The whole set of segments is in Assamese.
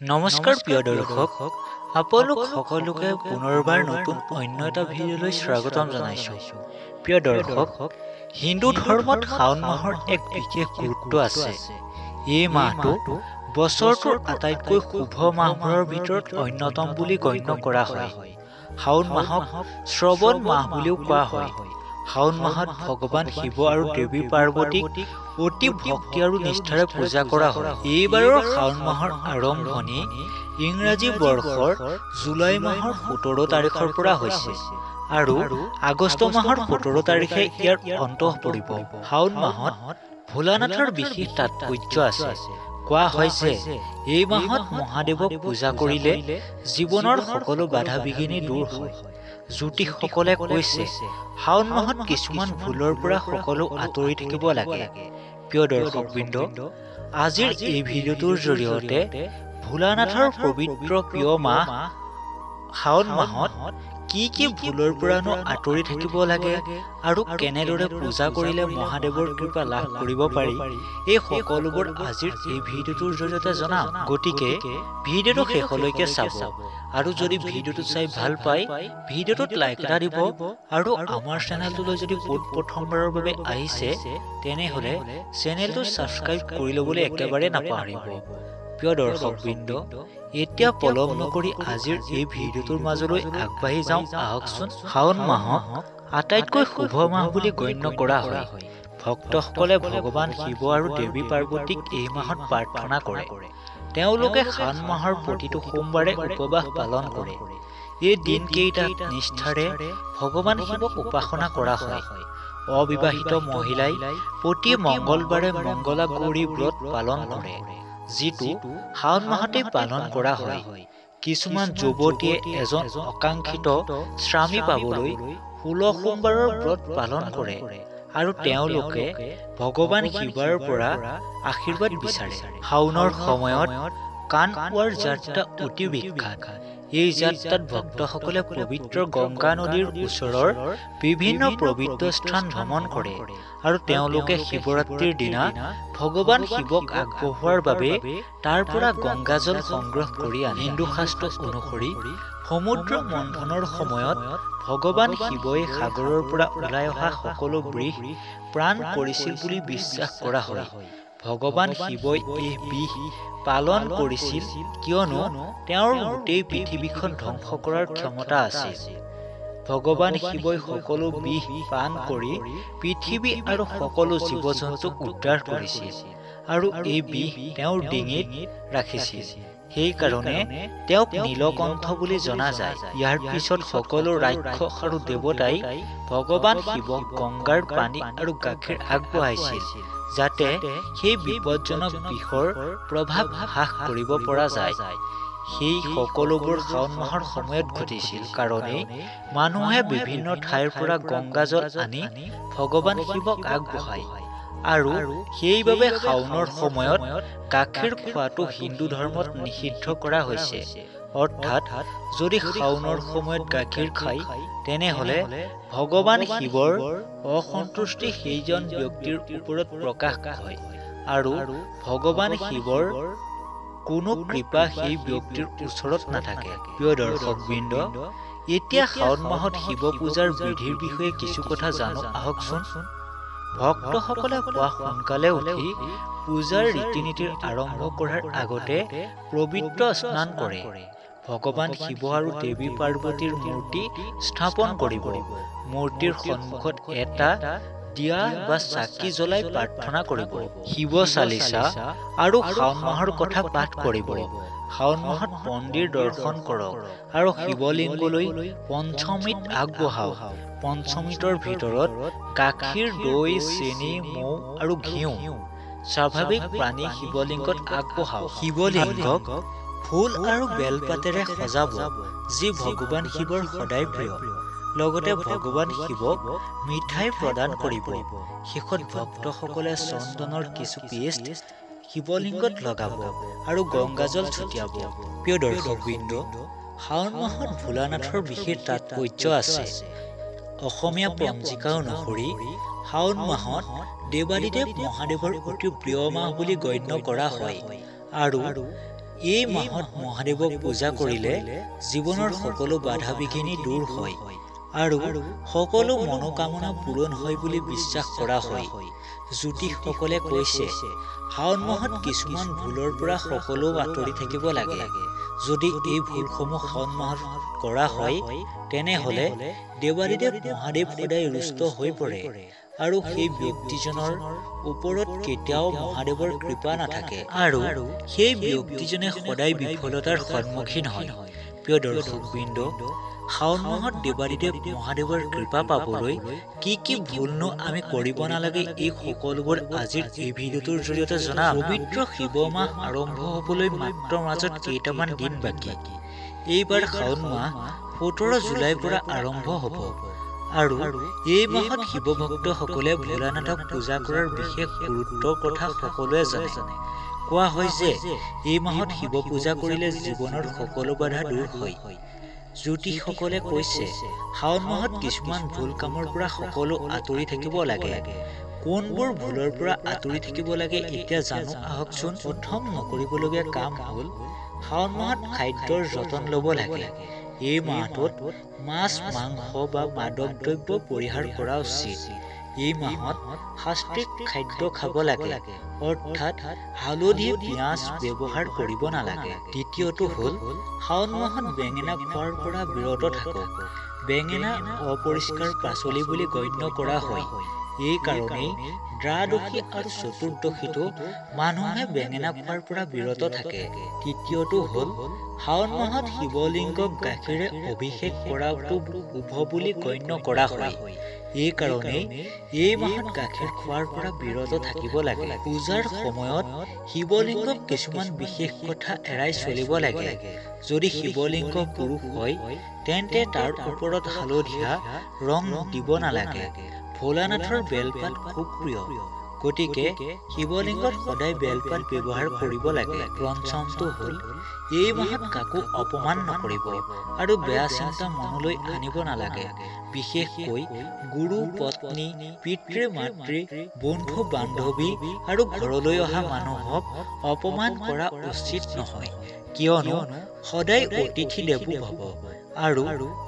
নমস্কাৰ প্ৰিয় দৰ্শক, আপোনালোক সকলোকে পুনৰবাৰ নতুন অন্য এটা ভিডিঅ'লৈ স্বাগতম জনাইছোঁ। প্ৰিয় দৰ্শক, হিন্দু ধৰ্মত শাওণ মাহৰ এক বিশেষ গুৰুত্ব আছে। এই মাহটো বছৰটোৰ আটাইতকৈ শুভ মাহবোৰৰ ভিতৰত অন্যতম বুলি গণ্য কৰা হয়। শাওণ মাহক শ্ৰৱণ মাহ বুলিও কোৱা হয়। শাওণ মাহত ভগৱান শিৱ আৰু দেৱী পাৰ্বতীক অতি ভক্তি আৰু নিষ্ঠাৰে পূজা কৰা হয়। এইবাৰৰ শাওণ মাহৰ আৰম্ভণি ইংৰাজী বৰ্ষৰ জুলাই মাহৰ 17 তাৰিখৰ পৰা হৈছে আৰু আগষ্ট মাহৰ 17 তাৰিখে ইয়াৰ অন্ত পৰিব। শাওণ মাহত ভোলানাথৰ বিশেষ তাৎপৰ্য আছে। কোৱা হয় যে এই মাহত মহাদেৱক পূজা কৰিলে জীৱনৰ সকলো বাধা বিঘিনি দূৰ হয়। জ্যোতিষসকলে কৈছে শাওণ মাহত কিছুমান ভুলৰ পৰা সকলো আঁতৰি থাকিব লাগে। প্ৰিয় দৰ্শকবৃন্দ, আজিৰ এই ভিডিঅ'টোৰ জৰিয়তে ভোলানাথৰ পবিত্ৰ প্ৰিয় মাহ শাওণ মাহত কি কি ভুলৰ পৰানো আঁতৰি থাকিব লাগে আৰু কেনেদৰে পূজা কৰিলে মহাদেৱৰ কৃপা লাভ কৰিব পাৰি, এই সকলোবোৰ আজিৰ এই ভিডিঅ'টোৰ জৰিয়তে জনাম। গতিকে ভিডিঅ'টো শেষলৈকে চাব আৰু যদি ভিডিঅ'টো চাই ভাল পায় ভিডিঅ'টোত লাইক এটা দিব আৰু আমাৰ চেনেলটোলৈ যদি পোনপ্ৰথমবাৰৰ বাবে আহিছে তেনেহ'লে চেনেলটো ছাবস্ক্ৰাইব কৰি ল'বলৈ একেবাৰে নাপাহৰিব। প্ৰিয় দৰ্শকবৃন্দ, এতিয়া পলম নকৰি আজিৰ এই ভিডিঅ'টোৰ মাজলৈ আগবাঢ়ি যাওঁ আহকচোন। শাওণ মাহক আটাইতকৈ শুভ মাহ বুলি গণ্য কৰা হয়। ভক্তসকলে ভগৱান শিৱ আৰু দেৱী পাৰ্বতীক এই মাহত প্ৰাৰ্থনা কৰে। তেওঁলোকে শাওণ মাহৰ প্ৰতিটো সোমবাৰে উপবাস পালন কৰে। এই দিনকেইটাত নিষ্ঠাৰে ভগৱান শিৱক উপাসনা কৰা হয়। অবিবাহিত মহিলাই প্ৰতি মংগলবাৰে মংগলা গৌৰী ব্ৰত পালন কৰে, যিটো শাওণ মাহতেই পালন কৰা হয়। কিছুমান যুৱতীয়ে এজন অকাংক্ষিত স্বামী পাবলৈ 16 সোমবাৰৰ ব্ৰত পালন কৰে আৰু তেওঁলোকে ভগৱান শিৱৰ পৰা আশীৰ্বাদ বিচাৰে। শাওণৰ সময়ত কানৱাৰ যাত্ৰা অতি বিখ্যাত। এই যাত্ৰাত ভক্তসকলে পবিত্ৰ গংগা নদীৰ ওচৰৰ বিভিন্ন পবিত্ৰ স্থান ভ্ৰমণ কৰে আৰু তেওঁলোকে শিৱৰাত্ৰিৰ দিনা ভগৱান শিৱক আগবঢ়োৱাৰ বাবে তাৰ পৰা গংগাজল সংগ্ৰহ কৰি আনে। হিন্দু শাস্ত্ৰ অনুসৰি সমুদ্ৰ মন্থনৰ সময়ত ভগৱান শিৱই সাগৰৰ পৰা ওলাই অহা সকলো বিষ প্ৰাণ কৰিছিল বুলি বিশ্বাস কৰা হয়। ভগৱান শিৱই এই বিষ পালন কৰিছিল কিয়নো তেওঁৰ গোটেই পৃথিৱীখন ধ্বংস কৰাৰ ক্ষমতা আছিল। ভগৱান শিৱই সকলো বিষ পান কৰি পৃথিৱী আৰু সকলো জীৱ-জন্তুক উদ্ধাৰ কৰিছিল আৰু এই বিষ তেওঁৰ ডিঙিত ৰাখিছিল। সেইকাৰণে তেওঁক নীলকণ্ঠ বুলি জনা যায়। ইয়াৰ পিছত সকলো ৰাক্ষস আৰু দেৱতাই ভগৱান শিৱক গংগাৰ পানী আৰু গাখীৰ আগবঢ়াইছিল, যাতে সেই বিপদজনক বিষৰ প্ৰভাৱ হ্ৰাস কৰিব পৰা যায়। সেই সকলোবোৰ শাওণ মাহৰ সময়ত ঘটিছিল কাৰণেই মানুহে বিভিন্ন ঠাইৰ পৰা গংগাজল আনি ভগৱান শিৱক আগবঢ়ায় আৰু সেইবাবে শাওণৰ সময়ত গাখীৰ খোৱাটো হিন্দু ধৰ্মত নিষিদ্ধ কৰা হৈছে। অৰ্থাৎ যদি শাওণৰ সময়ত গাখীৰ খায় তেনেহ'লে ভগৱান শিৱৰ অসন্তুষ্টি সেইজন ব্যক্তিৰ ওপৰত প্ৰকাশ হয় আৰু ভগৱান শিৱৰ কোনো কৃপা সেই ব্যক্তিৰ ওচৰত নাথাকে। প্ৰিয় দৰ্শকবৃন্দ, এতিয়া শাওণ মাহত শিৱ পূজাৰ বিধিৰ বিষয়ে কিছু কথা জানো আহকচোন। ভক্তসকলে পুৱা সোনকালে উঠি পূজাৰ ৰীতি নীতিৰ আৰম্ভ কৰাৰ আগতে পবিত্ৰ স্নান কৰে। ভগৱান শিৱ আৰু দেৱী পাৰ্বতীৰ মূৰ্তি স্থাপন কৰিব। মূৰ্তিৰ সন্মুখত এটা দিয়া বা চাকি জ্বলাই প্ৰাৰ্থনা কৰিব। শিৱ চালিচা আৰু শাওণ মাহৰ কথা পাঠ কৰিব। শাওণ মাহত মন্দিৰ দৰ্শন কৰক আৰু শিৱলিংগলৈ পঞ্চমৃত আগবঢ়াওক। পঞ্চমৃতৰ ভিতৰত গাখীৰ, দৈ, চেনি, মৌ আৰু ঘিউ স্বাভাৱিক প্ৰাণী শিৱলিংগত আগবঢ়াওক। শিৱলিংগক ফুল আৰু বেলপাতেৰে সজাব, যি ভগৱান শিৱৰ সদায় প্ৰিয়। লগতে ভগৱান শিৱক মিঠাই প্ৰদান কৰিব। শেষত ভক্তসকলে চন্দনৰ কিছু পেষ্ট শিৱলিংগত লগাব আৰু গংগাজল ছটিয়াব। প্ৰিয় দৰ্শকবৃন্দ, শাওণ মাহত ভোলানাথৰ বিশেষ তাৎপৰ্য আছে। অসমীয়া পঞ্জিকা অনুসৰি শাওণ মাহত দেৱাদিদেৱ মহাদেৱৰ অতি প্ৰিয় মাহ বুলি গণ্য কৰা হয় আৰু এই মাহত মহাদেৱক পূজা কৰিলে জীৱনৰ সকলো বাধা বিঘিনি দূৰ হয় আৰু সকলো মনোকামনা পূৰণ হয় বুলি বিশ্বাস কৰা হয়। জ্যোতিষসকলে কৈছে, শাওণ মাহত কিছুমান ভুলৰ পৰা সকলো আঁতৰি থাকিব লাগে। যদি এই ভুলসমূহ শাওণ মাহত কৰা হয়, তেনেহ'লে দেৱাদিদেৱ মহাদেৱ সদায় ৰুষ্ট হৈ পৰে আৰু সেই ব্যক্তিজনৰ ওপৰত কেতিয়াও মহাদেৱৰ কৃপা নাথাকে আৰু সেই ব্যক্তিজনে সদায় বিফলতাৰ সন্মুখীন হয়। প্ৰিয় দৰ্শকবৃন্দ, শাওণ মাহত দেৱাদিদেৱ মহাদেৱৰ কৃপা পাবলৈ কি কি ভুলনো আমি কৰিব নালাগে, এই সকলোবোৰ আজিৰ এই ভিডিঅ'টোৰ জৰিয়তে জনাম। পবিত্ৰ শিৱ মাহ আৰম্ভ হ'বলৈ মাত্ৰ মাজত কেইটামান দিন বাকী। এইবাৰ শাওণ মাহ 17 জুলাইৰ পৰা আৰম্ভ হ'ব আৰু এই মাহত শিৱ ভক্তসকলে ভোলানাথক পূজা কৰাৰ বিশেষ গুৰুত্বৰ কথা সকলোৱে জানে। কোৱা হয় যে এই মাহত শিৱ পূজা কৰিলে জীৱনৰ সকলো বাধা দূৰ হয়। জ্যোতিষসকলে কৈছে, শাওণ মাহত কিছুমান ভুল কামৰ পৰা সকলো আঁতৰি থাকিব লাগে। কোনবোৰ ভুলৰ পৰা আঁতৰি থাকিব লাগে এতিয়া জানো আহকচোন। প্ৰথম নকৰিবলগীয়া কাম হ'ল শাওণ মাহত খাদ্যৰ যতন ল'ব লাগে। এই মাহটোত মাছ, মাংস বা মাদক দ্ৰব্য পৰিহাৰ কৰা উচিত। এই মাহত শাস্ত্ৰিক খাদ্য খাব লাগে, অৰ্থাৎ হালধি, পিঁয়াজ ব্যৱহাৰ কৰিব নালাগে। দ্বিতীয়টো হ'ল শাওণ মাহত বেঙেনা খোৱাৰ পৰা বিৰত থাকক। বেঙেনা অপৰিষ্কাৰ পাচলি বুলি গণ্য কৰা হয়। এই কাৰণেই দ্বাদশী আৰু চতুৰ্দশীতো মানুহে বেঙেনা খোৱাৰ পৰা বিৰত থাকে। তৃতীয়টো হ'ল শাওণ মাহত শিৱলিংগক গাখীৰে অভিষেক কৰাটো শুভ বুলি গণ্য কৰা হয়। এই কাৰণেই এই মাহত গাখীৰ খোৱাৰ পৰা বিৰত থাকিব লাগে। পূজাৰ সময়ত শিৱলিংগক কিছুমান বিশেষ কথা এৰাই চলিব লাগে। যদি শিৱলিংগ পুৰুষ হয়, তেন্তে তাৰ ওপৰত হালধীয়া ৰং দিব নালাগে। ভোলানাথৰ বেলপাত খুব প্ৰিয়, গতিকে শিৱলিংগত সদায় বেলপাত ব্যৱহাৰ কৰিব লাগে। পঞ্চমটো হ'ল এই মাহত কাকো অপমান নকৰিব আৰু বেয়া চিন্তা মনলৈ আনিব নালাগে। বিশেষকৈ গুৰু, পত্নী, পিতৃ মাতৃ, বন্ধু বান্ধৱী আৰু ঘৰলৈ অহা মানুহক অপমান কৰা উচিত নহয়, কিয়নো সদায় অতিথি দেৱো ভৱ আৰু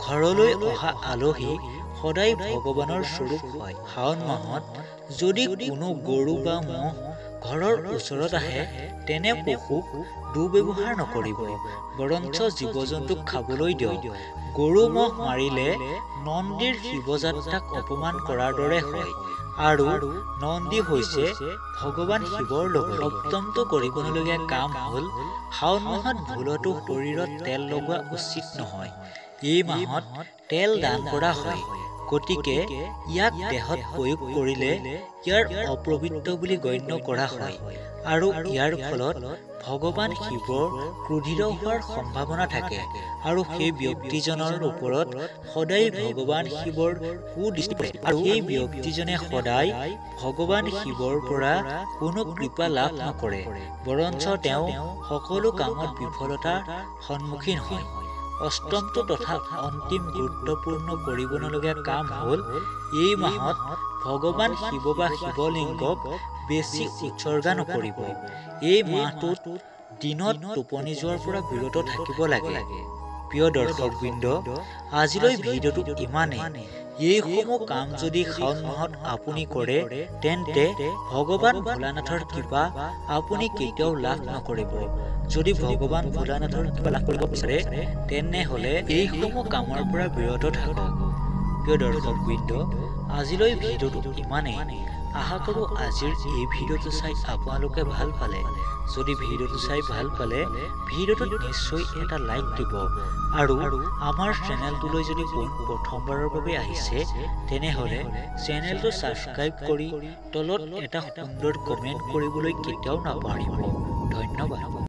ঘৰলৈ অহা আলহী সদায় ভগৱানৰ স্বৰূপ হয়। শাওণ মাহত যদি কোনো গৰু বা ম'হ ঘৰৰ ওচৰত আহে, তেনে পশুক দুৰ্ব্যৱহাৰ নকৰিব, বৰঞ্চ জীৱ-জন্তুক খাবলৈ দিয়ক। গৰু ম'হ মাৰিলে নন্দীৰ শিৱযাত্ৰাক অপমান কৰাৰ দৰে হয় আৰু নন্দী হৈছে ভগৱান শিৱৰ লগত। সপ্তমটো কৰিবলগীয়া কাম হ'ল শাওণ মাহত ভুলতো শৰীৰত তেল লগোৱা উচিত নহয়। এই মাহত তেল দান কৰা হয়, গতিকে ইয়াক দেহত প্ৰয়োগ কৰিলে ইয়াৰ অপবিত্ৰ বুলি গণ্য কৰা হয় আৰু ইয়াৰ ফলত ভগৱান শিৱৰ ক্ৰোধিত হোৱাৰ সম্ভাৱনা থাকে আৰু সেই ব্যক্তিজনৰ ওপৰত সদায় ভগৱান শিৱৰ কুদৃষ্টি পৰে আৰু সেই ব্যক্তিজনে সদায় ভগৱান শিৱৰ পৰা কোনো কৃপা লাভ নকৰে, বৰঞ্চ তেওঁ সকলো কামত বিফলতাৰ সন্মুখীন হয়। অষ্টমটো তথা অন্তিম গুৰুত্বপূৰ্ণ কৰিবলগীয়া কাম হ'ল এই মাহত ভগৱান শিৱ বা শিৱলিংগক বেছি উৎসৰ্গা নকৰিব। এই মাহটোত দিনত টোপনি যোৱাৰ পৰা বিৰত থাকিব লাগে। প্ৰিয় দৰ্শকবৃন্দ, আজিলৈ ভিডিঅ'টো ইমানেই। এইসমূহ কাম যদি শাওণ মাহত আপুনি কৰে, তেন্তে ভগৱান ভোলানাথৰ কৃপা আপুনি কেতিয়াও লাভ নকৰিব। যদি ভগৱান ভোলানাথৰ কৃপা লাভ কৰিব বিচাৰে, তেনেহ'লে এইসমূহ কামৰ পৰা বিৰত থাকক। প্ৰিয় দৰ্শকবৃন্দ, আজিলৈ ভিডিঅ'টো ইমানেই। আশা কৰোঁ আজিৰ এই ভিডিঅ'টো চাই আপোনালোকে ভাল পালে। যদি ভিডিঅ'টো চাই ভাল পালে, ভিডিঅ'টোত নিশ্চয় এটা লাইক দিব আৰু আমাৰ চেনেলটোলৈ যদি পোন প্ৰথমবাৰৰ বাবে আহিছে, তেনেহ'লে চেনেলটো ছাবস্ক্ৰাইব কৰি তলত এটা সুন্দৰ কমেণ্ট কৰিবলৈ কেতিয়াও নাপাহৰিব। ধন্যবাদ।